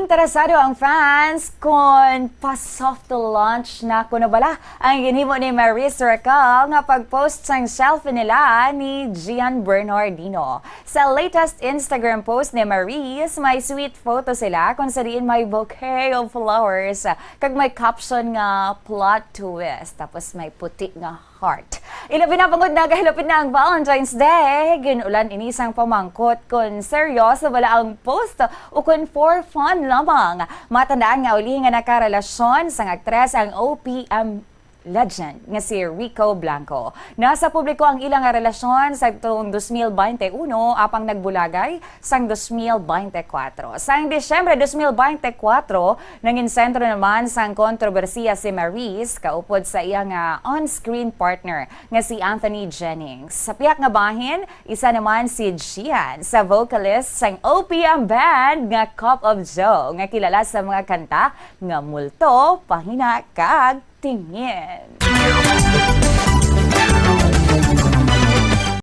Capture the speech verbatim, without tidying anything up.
Interesado ang fans kon pa-soft launch na kuno bala ang ginhimo ni Maris Racal nga pag-post sang selfie nila ni Gian Bernardino. Sa latest Instagram post ni Maris, may sweet photo sila kung sa diin may bouquet of flowers kag may caption nga plot twist, tapos may puti nga heart. Ilabi na bangod nagahilapit na ang Valentine's Day, gin-ulan ini sang pamangkot kon seryoso bala ang post o kon for fun lamang. Matandaan nga uli nga nakarelasyon sang aktres ang O P M legend nga si Rico Blanco. Nasa publiko ang ila nga relasyon sa tuong dos mil baynte uno, apang nagbulagay sang dos mil baynte kuwatro. Sang Disyembre dos mil baynte kuwatro, nangin sentro naman sang kontrobersiya si Maris kaupod sa iya nga on-screen partner nga si Anthony Jennings. Sa pihak nga bahin, isa naman si Gian, sa vocalist sang O P M band nga Cup of Joe, nga kilala sa mga kanta nga Multo, Pahina, kag Tingin.